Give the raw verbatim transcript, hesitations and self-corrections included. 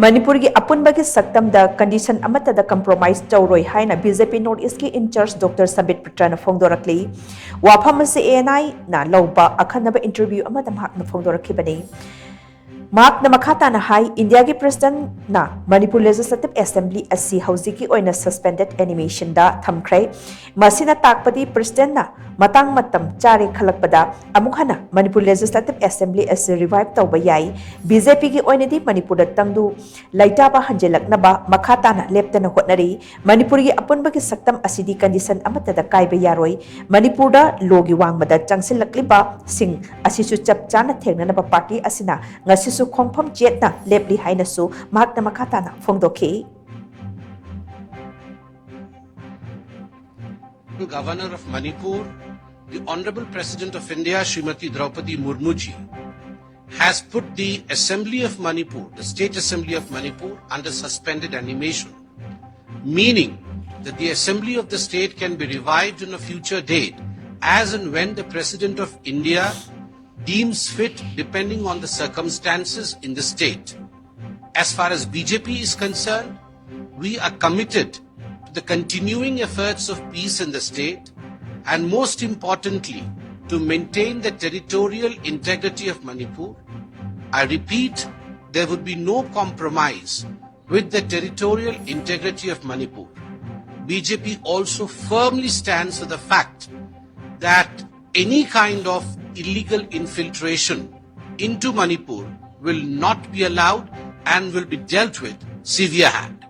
ꯃꯅꯤꯄꯨꯔꯒꯤ ꯑꯄꯨꯟꯕꯒꯤ ꯁꯛꯇꯝꯗ condition ꯑꯃꯠꯇꯗ compromise ꯇꯧꯔꯣꯏ ꯍꯥꯏꯅ B J P North East ꯀꯤ in charge Doctor ꯁꯝꯕꯤꯠ ꯄꯥꯇ꯭ꯔꯅ ꯐꯣꯡꯗꯣꯔꯛꯂꯤ꯫ ꯋꯥꯐꯝ ꯑꯁꯤ A N I ꯅ ꯂꯧꯕ ꯑꯈꯟꯅꯕ interview ꯑꯃꯗ ꯃꯍꯥꯛꯅ ꯐꯣꯡꯗꯣꯔꯛꯈꯤꯕꯅꯤ꯫ ꯃꯍꯥꯛꯅ ꯃꯈꯥ ꯇꯥꯅ ꯍꯥꯏ, ꯏꯟꯗꯤꯌꯥꯒꯤ President ꯅ ꯃꯅꯤꯄꯨꯔ Legislative Assembly ꯑꯁꯤ ꯍꯧꯖꯤꯛꯀꯤ ꯑꯣꯏꯅ suspended animation ꯗ ꯊꯝꯈ꯭ꯔꯦ꯫ ꯃꯁꯤꯅ ꯇꯥꯛꯄꯗꯤ President ꯅ ꯃꯇꯥꯡ ꯃꯇꯝ ꯆꯥꯔꯦ ꯈꯜꯂꯛꯄꯗ ꯑꯃꯨꯛ ꯍꯟꯅ ꯃꯅꯤꯄꯨꯔ Legislative Assembly ꯑꯁꯤ revive ꯇꯧꯕ ꯌꯥꯏ꯫ B J P ꯒꯤ ꯑꯣꯏꯅꯗꯤ ꯃꯅꯤꯄꯨꯔꯗ ꯇꯪꯗꯨ ꯂꯩꯇꯥꯕ ꯍꯟꯖꯤꯜꯂꯛꯅꯕ ꯃꯈꯥ ꯇꯥꯅ ꯂꯦꯞꯇꯅ ꯍꯣꯠꯅꯔꯤ꯫ ꯃꯅꯤꯄꯨꯔꯒꯤ ꯑꯄꯨꯟꯕꯒꯤ ꯁꯛꯇꯝ ꯑꯁꯤꯗꯤ condition ꯑꯃꯠꯇꯗ ꯀꯥꯏꯕ ꯌꯥꯔꯣꯏ꯫ ꯃꯅꯤꯄꯨꯔꯗ law ꯒꯤ ꯋꯥꯡꯃꯗ ꯆꯪꯁꯤꯜꯂꯛꯂꯤꯕꯁꯤꯡ ꯑꯁꯤꯁꯨ ꯆꯞ ꯆꯥꯅ ꯊꯦꯡꯅꯅꯕ party ꯑꯁꯤꯅ ꯉꯁꯤꯁꯨ ꯈꯣꯡꯐꯝ ꯆꯦꯠꯅ ꯂꯦꯞꯂꯤ ꯍꯥꯏꯅꯁꯨ ꯃꯍꯥꯛꯅ ꯃꯈꯥ ꯇꯥꯅ ꯐꯣꯡꯗꯣꯛꯈꯤ꯫ Governor of Manipur, the Honorable President of India, Srimati Draupadi Murmuji, has put the Assembly of Manipur, the State Assembly of Manipur, under suspended animation, meaning that the Assembly of the state can be revived on a future date as and when the President of India deems fit, depending on the circumstances in the state. As far as B J P is concerned, we are committed to the continuing efforts of peace in the state and, most importantly, to maintain the territorial integrity of Manipur. I repeat, there would be no compromise with the territorial integrity of Manipur. B J P also firmly stands for the fact that any kind of illegal infiltration into Manipur will not be allowed and will be dealt with severe hand.